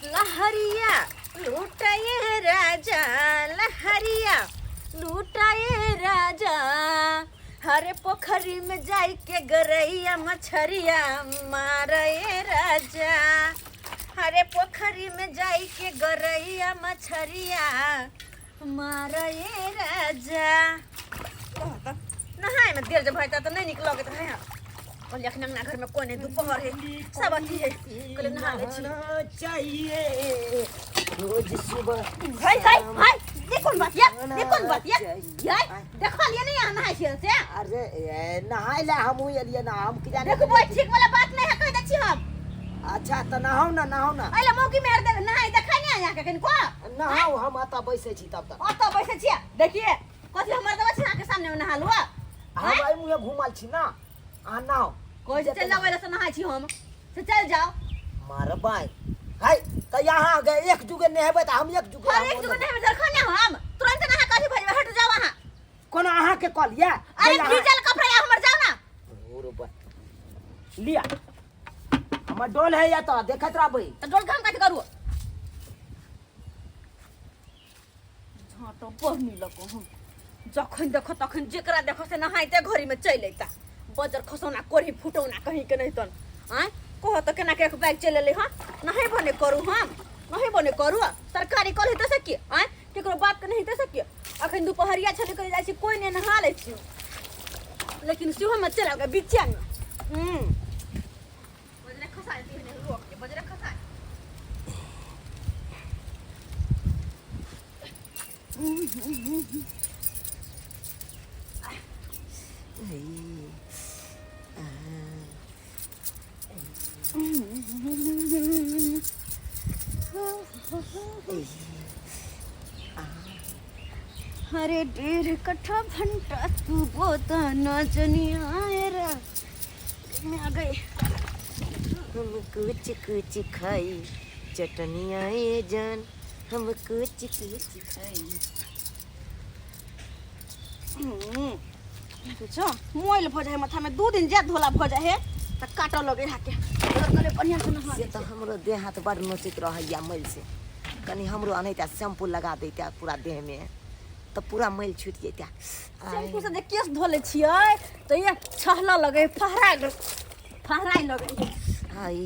लहरिया लूटाए राजा, लहरिया लूटाए राजा। हरे पोखरी में जाई के गरैया मछरिया मारे राजा। हरे पोखरी में जाई के गरैया मछरिया मारे राजा। नहाय में देर जब होता तो नहीं निक लगैत रहे। कहलियै अखन अंगना घर में कोने दुपहर है, सब अथी है, कहलियै नहा लै छी। चाहिए रोज सुबह। हाय हाय हाय, ये कोन बात या, ये कोन बात या? याय देखलियै नहीं अहाँ नहाय छियै से? अरे ए, नहाय ला हमहूँ एलियै ना, हम की जाने। देखू बोय, ठीक वाला बात नहीं है, कह दै छी हम। अच्छा तऽ नहाउ ना, नहाउ ना। अइला मौकी मेहर देख नहाय देखै नहीं अहाँ के कनिको। नहाउ, हम एतऽ बैसै छी तब तक। ओतऽ बैसै छियै, देखिए कथी हमर दबै छी अहाँके सामने में नहा लुआ। हम एहि मुँहे घुमल छी ना, अहाँ नहाउ। कोइ से चल जाओ से नहाय छी हम से, चल जाओ। मारबै है तऽ यहाँ गे एक जुगे नहेबै तऽ हम एक जुगे। हम एक जुगे नहेबै जखन ने हम तुरंत नहा कथी भजबै, हट जाओ अहाँ। कोनो अहाँके कहलियै? अरे भीजल कपड़ा या हमर, जाओ ना। लिया हमर डोल है या तऽ देखैत रहबै। तऽ डोल के हम कथी करू? झाँटो बहनी लगो हम जखन देखो तखन जेकरा देखो से नहाइते घड़ी में चलि अयता। बजर खसौना कोढ़ी फुटौना कहीं के नहीं तन आँय कहो तऽ केना के एक बैग चलि एलै। हँ नहीं बने करू, हम नहीं बने करू, सरकारी कल हेतै से की? आँय केकरो बात के नहीं हेतै से की? अखन दुपहरिया छलै, कहि जाइ छी कोइ नहि, नहा लै छी, लेकिन सेहो में चलि आबै बिच्चा में। बजरे खसा देती रोक के बजरे खसा। अरे डेढ़ कट्ठा भंटा तू बोता नचनिया रे में आ गई। हम कुछ कुछ खाई चटनिया ए जान, हम कुछ कुछ खाई। देखै मोइल भऽ जाइ है माथा में, 2 दिन जाय धोला भऽ जाइ है तऽ काटऽ लगे है के कहले बढ़िया से नहा। से तऽ हमरो देह हाथ बड़ नोचैत रहैया मैल से, कनि हमरो अनैता शैम्पू लगा दैता पूरा देह में तऽ पूरा मैल छूटि जैता। शैम्पू से जे केश धो लै छियै तऽ ये छहलऽ लगे, फहराय फहराय लगे। हाय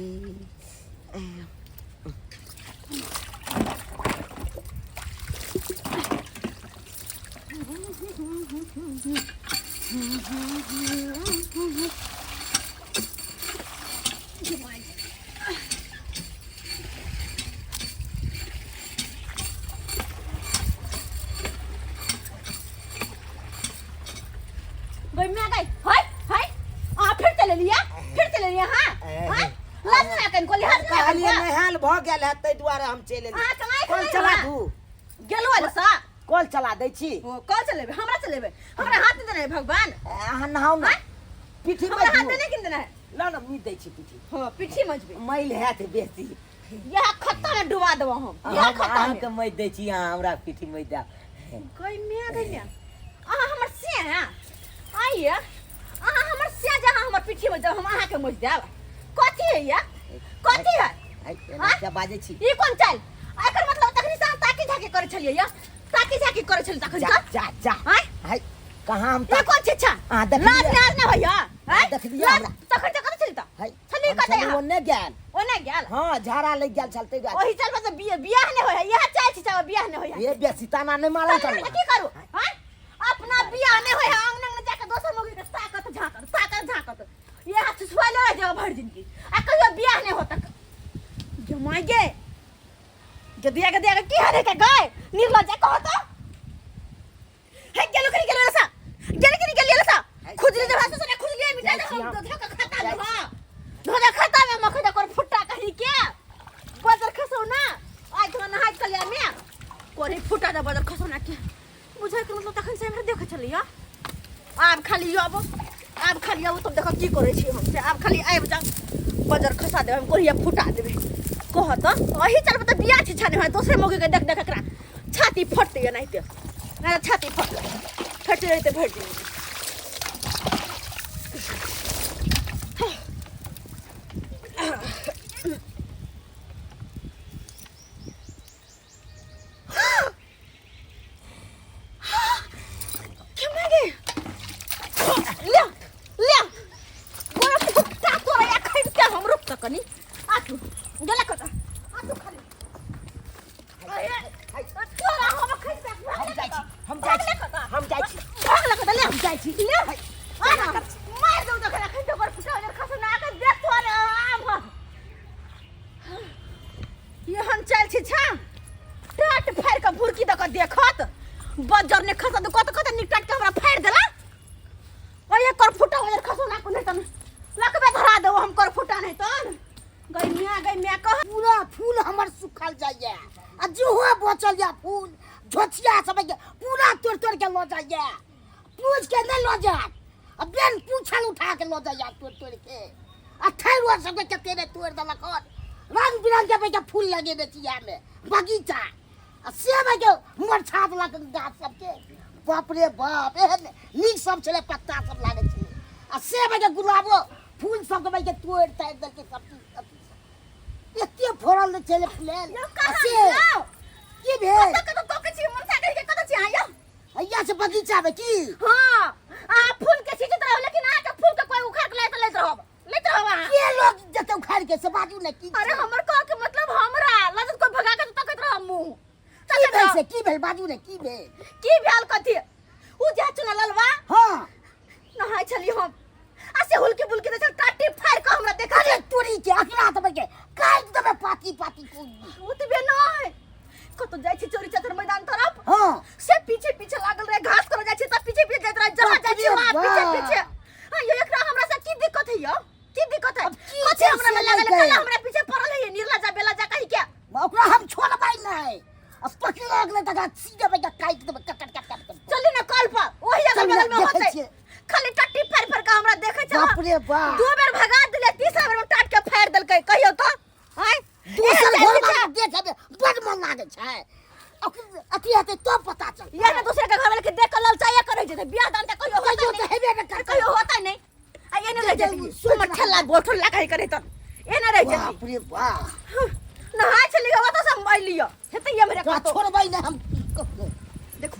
गई मैं गई। हाय हाय आ फिर चले लिया, फिर चले लिया। हां हां लाज ना कन को लिहाज ना। कहलियै नहायल भऽ गेल है ताहि दुआरे हम चलि एलियै। अहाँ कमाइ कल खेबै चला हमरा? दू गेलो आयल सा कल चला दै छी। ओ कल चलेबै, हमरा चलेबै? हमरा हाथ नहीं देने है भगवान। अहाँ नहाउ ना, पीठी हमरा हाथ मजबू। नहीं किन देना है। ल न मीत दै छी पीठी। हां पीठी मजबे, मैल हैत बेसी। यह खत्ता में डुबा देबो हम, यह हम खत्ता में। अहाँके मैद दै छी, अहाँ हमरा पीठी मैद देब। गई मियां, गई मियां, अहाँ हमर सिया हैं? आइए अहाँ हमर सिया, जहाँ हमर पीठी में जब हम अहाँ के मज देब कथी है या कथी है? है, एना किया बाजै छी? ई कोन चाल? एकर मतलब तखनी से अहाँ ताकी झाकी करै छलियै या, ताकी झाकी करै छलियै तखन जा से? जा जा। आँय? है, कहाँ हम ई कोन छिच्छा? अहाँ देखलियै? लाज लाज नहि होइया? आँय? देखलियै लाज हमरा? तखन से कतऽ छली तऽ? है, छली हम कतऽ छली अहाँ? ओन्ने गेल। ओने गेल? हाँ, झाड़ा लागि गेल छल ताहि दुआरे। ओहि चलबे तऽ बियाह नहि होइया, इएह चालि छिच्छा बियाह नहि होइया। ए बेसी ताना नहि मारल तहन करू। की करू? आँय? अपना बियाह नहि होइया, आंगन में जाके दोसर मौगी के ताकत झाँकत, ताकत झाँकत, इएह छुछुआले रह जाओ भरि जिंदगी आ कहियो बियाह नहि होतक। जमाई गे गदिया गदिया के की हरे के गाय निर्लज्ज कहो तो हे गेलो करी गेलो सा गेलो करी गेलो सा खुजली जब हंस से खुजली मिटा दे हम धो के खाता में। हां धो के खाता में मखो कर फुट्टा कहीं के बजर खसौ ना। आज तो नहाय कलिया में कोरी फुटा दे बजर खसौ ना के बुझाय के मतलब तखन से हमरा देखै छलिया। आब खाली आब, आब खाली आब तब देखो की करै छी हम से। आब खाली आबि जाउ बजर खसा देबै हम, कोरिया फुटा देबै। कह तऽ अही चलबै तऽ बियाह छी छाने होय दोसरे मौगी के देख देख एकरा छाती फटतै एनाहिते, नहि छाती फटलै फटि जेतै भरि दिन। गेल छी छा टाट फाड़ि कऽ भुरकी दऽ कऽ देखत बज्जर ने खसत कत कत निकट के हमरा फाड़ि देला ओए कर फुटा हो खसो ना को नहीं तन लकबे धरा देबो हम कर फुटा नहीं तन गई मियाँ गई मियाँ कह पूरा फूल हमर सुखल जाइए आ जेहो बचल या फूल झोछिया सब के पूरा तोड़ तोड़ के लऽ जाइए पूछ के नहीं लऽ जायत आ बेन पूछल उठा के लऽ जाइए तोड़ तोड़ के आ ठेरुआ सबके कते ने तोड़ देलक हन रंग बिरंग के बेटा फूल लगेने छी में बगीचा आ से के मरछा देलक गाछ सबके बाप रे बाप एहन नीक सब छलै पत्ता सब लागै छलै आ से के गुलाबो फूल सबके भाई के तोड़ ताड़ि देलकै सब चीज अथी सब। एते फड़ल नहि छलै फुलायल यौ आ कहाँ से यौ की भेल कतऽ कतऽ तोकै छी मनसा कहि के कतऽ छी अहाँ यौ हैया से बगीचा मे की हाँ अहाँ फूल के सींचैत रहब लेकिन अहाँके फूल के कोई उखाड़ के लैत लैत रहब लैत रहब अहाँ के लोग जते उखाड़ के से बाजू ने की अरे हमर कह के मतलब हमरा लजत कोई भगा के तकैत रहब मुंह की तकैत भेल रहब से की भेल बाजू ने की भेल की भेल कथी उ जे चुना ललवा हाँ नहाय छली हम आ से हुलकी बुलकी दे छल टाटी फाड़ के हमरा देखा अरे तोरी के अकरा देबै के काटि देबै पाती पाती को ओतबे नहीं कतौ जाइ छी चोरी चतर मैदान तरफ हाँ से पीछे पीछे लागल रहे घास कर जाइ छी तब पीछे पीछे जाइत रहे जहाँ जाइ छी बाप रे वहाँ पीछे बाप। पीछे हाँ यो एकरा हमरा से की दिक्कत है यो की दिक्कत है अब की कथी छै हमरा में से लागल नहि कल छै। हमरा पीछे पड़ल है निर्ला जा बेला जा कहि के ओकरा हम छोड़बै नहि आ पकड़ लगलै तकरा सी देबै के काटि देबै कट कट कट कट चली ना कल पर ओही अगल चल ना, बगल में देखै होतै छियै। खाली टट्टी फाड़ फाड़ के हमरा देखै छल बाप रे बाप दू बेर भगा देले तीसरा बेर में टाट के फाड़ देलकै कहियो तो आय दोसर एहन घर जाइ वाला छी देखे मे बड मन लागै छै अथी हेतै तब पता चलतै ये ना दूसरे के घर वाले के देख के ललचाया करै छै बियाह दान के कहियो होता कहियो नहीं तऽ हेबे नहि करतै कहियो होता नहीं आ ये ना रह जती सोच हमर ठेला गोठल लगा करे त ये ना रह जती बाप रे बाप नहा छली हो तो सब अइलियो हेतै ये मेरे तोरा कतो छोड़बै नहि हम ककरो देखो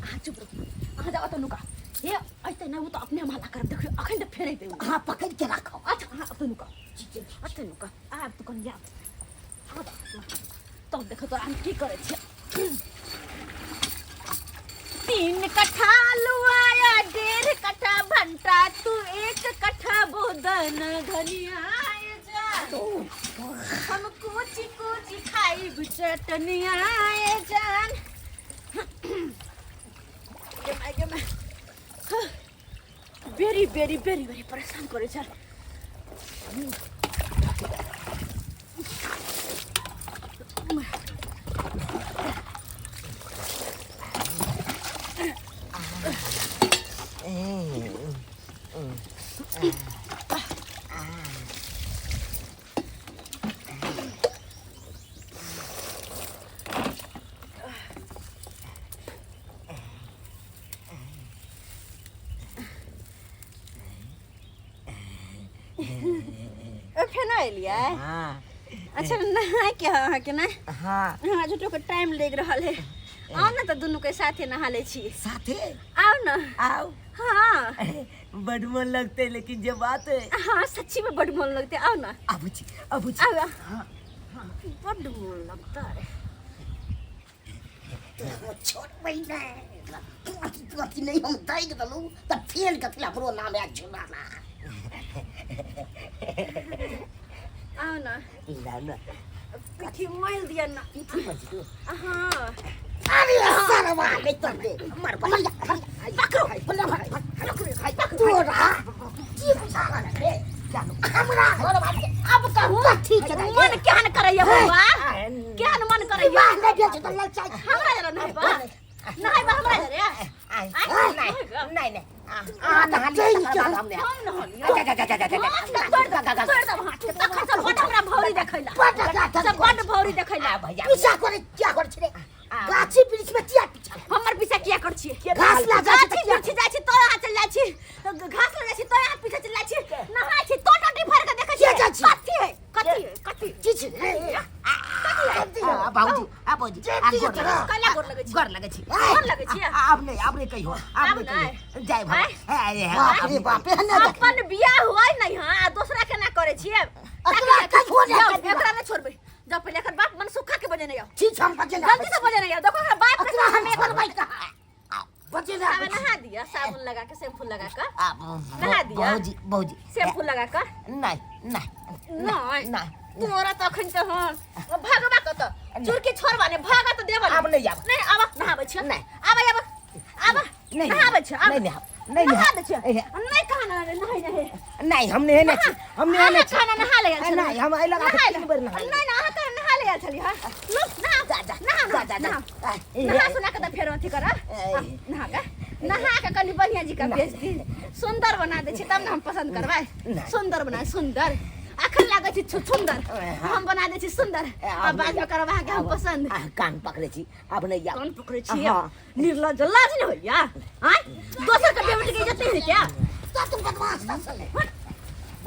अहाँ चुप रहू अहाँ जाओ तऽ नुका हे अइतै नहि ओ तऽ अपने हम हल्ला करब देखियौ अखन तऽ फेर अइतै ओ। अहाँ पकड़ि के राखब अच्छा अहाँ अपने नुका अच्छा नुका आब तऽ कनि आब आब तब देखो तोरा हम की करै छियै तीन कट्ठा लुआया डेढ़ कट्ठा भंटा तू एक कट्ठा बोदन धनिया जा हम कोची कोची खाइब चटनिया जान गे my गे my. बेरी बेरी बेरी बेरी परेशान करै छै फेर एलियै हाँ अच्छा नहाय के है अहाँके ने हाँ हमरा झूठो के टाइम लागि रहल है आउ ने तऽ दुनू के साथे नहा लै छी साथे आउ ने आओ हाँ बड मन लगते लेकिन जे बात है हाँ सच्ची में बड मन लगते आउ ना आबू छी आबू छी आउ बड मन लगता है छोड़बै नहि अथी अथी नहि हम दागि देलहुँ तऽ फेर कथी हमरो नाम आयत झुलाना आउ ना ला ना पिठी मोल दिया ना पीठी बजू हाँ अरे सरवा नहि तर दे मर मर पकड़ो तोरा की बुझा रहल रे हमरा घर वाले अब कहू ठीक है मन केहन करैया बौआ केहन मन करैया विवाह नहि भेल छै तऽ ललचाइ हमरा जरा नहीं बा नहीं बा हमरा जरा नहीं नहीं नहीं आ नहा लिया तकर बाद हम हम नहलियो तोड़ दब हाथ के तखन सब बड हमरा भौरी देखैला सब बड भौरी देखैला भैया पीछा करे क्या करे छै रे गाछी वृक्ष में किया पीछा हमर पीछा किया कर छियै घास ला जाइ छै गाछी वृक्ष जाइ छी तो यहाँ चल जाइ छी घास ला जाइ छी तो यहाँ पीछे चल जाइ छी नहाय छी तो टोटी फाड़ के देखै किया जाइ छी? कथी है कथी है कथी की छै रे आ बाबूजी आ बाबूजी आ जे गोर तोरा। कैला गोर लगै छी गोर लगै छी गोर लगै छी आब नहीं आब नहीं कहियो आब आब नहीं कहियो जय भाई अरे बाप रे बाप एहन नहि देख अपन बियाह होय नहीं हां आ दोसरा के ना करै छियै एकरा कहियो नहि जाओ, करबै। एकरा नहि छोड़बै जाओ पहिले एकर बाप मन सुखा के बजेने आउ ठीक छै हम बजेने जल्दी से बजेने आउ देखो एकर बाप के एकरा हम सामने छोड़बै कहाँ बजेने आबे आबै छी। नहा दिया साबुन लगा के शैम्पू लगा के नहा दिया। बाबूजी बाबूजी शैम्पू लगा के नहीं नहीं नहीं। नहीं तोरा त अखन त हम भगवा कत चुरकी छोड़बा ने भागा त देबा आब नहि आब। नहीं आब नहाबै छियै नहि। आब आब आब नहि नहाबै छियै आब नहि नहाब नहि नहा नहाब दै छियै ए, नहीं कहा ना नहीं नहीं नहीं हम नहेने छी हम नहेने छी खाना नहा ले आयल नहीं हम एहि लगा के तीन बेर नहा नहीं ना अहाँ कहाँ नहा ले आयल छली हां लो नहा जा जा नहा जा जा जा नहा आ, ए, नहा सुना के त फेर अथी कर ए। नहा के नहा के कनी बढ़िया जी का बेच दी सुंदर बना दै छी तब ने हम पसंद करबै नहि। सुंदर बना सुंदर अखन लागै छी सुंदर हाँ। हम बना दै छी सुंदर ए, आ आब बाद में करब अहाँके हम आब- पसंद आ, कान पकड़े छी आब नहीं आब कान पकड़ै छी हाँ। निर्लज लाज नहि होइया आँय दोसर के बेटी के इज्जत नहीं है क्या तो तुम बदमाश छले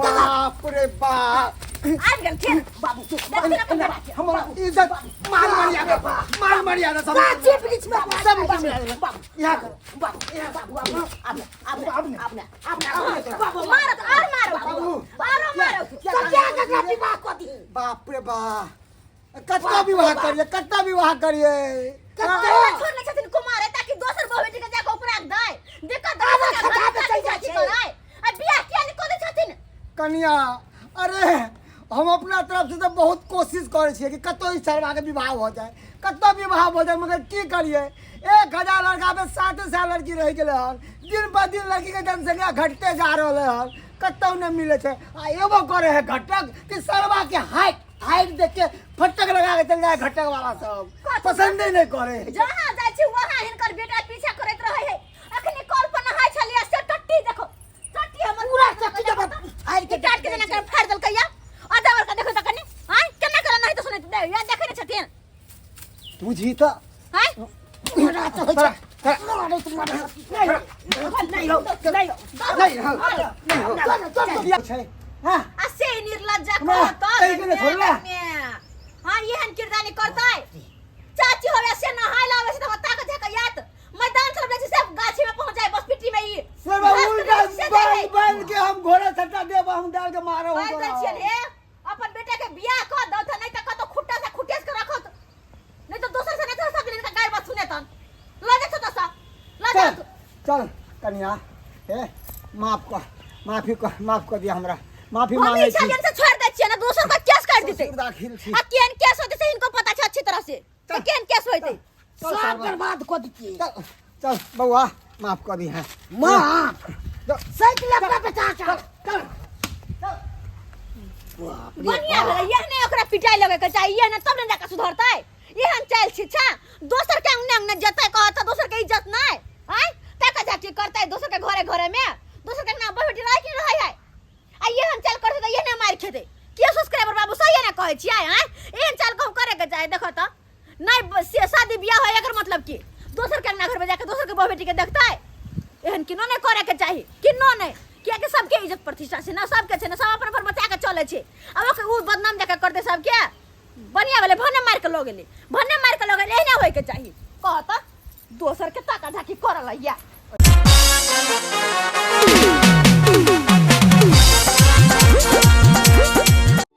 बाप रे बाप आबि गेलखिन बाबू तू देखिन अपन बेटा के। हमारा इज्जत मार मरियादा मार मरियादा सब गाछी वृक्ष में सब बाबू यहाँ करो बाबू बाबू बाबू आब ना आब ना आब ना। आब ना आब ना बाबू मारत आर मारत बाबू। आरो मारत तो क्या ककरा विवाह कऽ दी बाप रे बाप कत्ता विवाह करिए कत्ता विवाह करिए कत्ता छोड़ने छथिन कुमारे ताकि दोसर बहु बेटी के जाके उपराग दै दिक्कत आब दोसर के खता घर पे चलि जाइ चाची छै। करै आ बियाह किया नहि कऽ दै छथिन कनिया अरे हम अपना तरफ से तो बहुत कोशिश करै छियै कि कतौ ई सरवा के विवाह हो जाए कतौ विवाह हो जाए मगर की करिए 1000 लड़का पे 700 लड़की रहि गेलै हन दिन ब दिन लड़की के जनसंख्या घटते जा रहलै हन कतौ नहि मिलै छै आ एगो करे है घटक कि सरवा के हाइट हाइट देख के फटक लगा के चल जाए घटक वाला सब पसंद ही नहीं करे है जहाँ जाइ छी वहाँ हिनकर बेटा पीछा करैत रहै है अखनी कल पर नहाय छलियै से टट्टी देखो टट्टी हमर पूरा टट्टी जब फाड़ि के काट के जेना कर फाड़ि देलकै या आधा बड़का देखो त कनी आय केना कर नहीं तो सुनैत दे या देखै नै छथिन तुझी तो आय तोरा तऽ होइ छै तोरा नहि तोरा नहीं नहीं हो नहीं हो नहीं हो नहीं हो तोरा तोरा छै हाँ आ से निर्लज्जा हमरा कहत तै के ने छोड़ला। हां एहन किरदानी करतै चाची होवे से नहाय लावे से त ताकत झक यात मैदान चलब जाइ छी सब गाछी में पहुंच जाए बस पिट्टी में ई सर घास उल्टा कटे से जाइ है। बांध बांध के हम घोड़ा सट्टा देब हम डाल के मारब कहि दै छियनि हे अपन बेटा के बियाह कऽ दौ तऽ नहि तऽ कतौ खुट्टा से खुटेस के रखत नहीं तो दोसर से नहीं तो सब दिन इनका गाय बात सुने तन ल जा छोटा सा ल जा चल चल कनिया हे माफ कर माफी कर माफ कर दिया हमरा माफी हम मांगे ई छी छलियन से छोड़ दै छियै ना दोसर का केस काट देतै ससुर दाखिल छी आ केहन केस होतै से इनको पता छै अच्छी तरह से चल। कि केहन केस होतै चल सब साहब। बर्बाद कऽ दितियै चल चल बउआ माफ कर दी है माफ साइकिल अपना बेटा के चल चल बाप रे बढ़िया बाप। भेलै यह ने ओकरा पिटाई लगे के चाही यह ने तब ने जाके सुधरतै एहन चालि छी छा दोसर के अंगने अंगने जेतै कहत दोसर के इज्जत नहि आँय ताका झाकी करतै दोसर के घरे घरे में दोसर के अंगना बैठ रहै कि रहै है आ एहन चाल करतै तऽ एहने मारि खेतै के सब्सक्राइबर बाबू सही ने कहै छियै आँय एहन चाल कहूँ करे के चाही देखो तऽ नहि से शादी बियाह होय एकर मतलब की दोसर के अंगना घर में जाके दोसर के बहु बेटी के देखतै एहन किनो नहि करे के चाही किनो नहि कियाकि सबके इज्जत प्रतिष्ठा छै ने सबके छै ने सब अपन अपन बचा के चलै छै आब ओकर ओ बदनाम जाके करतै सबके बढ़िया भेलै भने मारि के लऽ गेलै भने मारि के लऽ गेलै एहने होयके चाही कह तऽ दोसर के ताका झाकी करऽ लैया।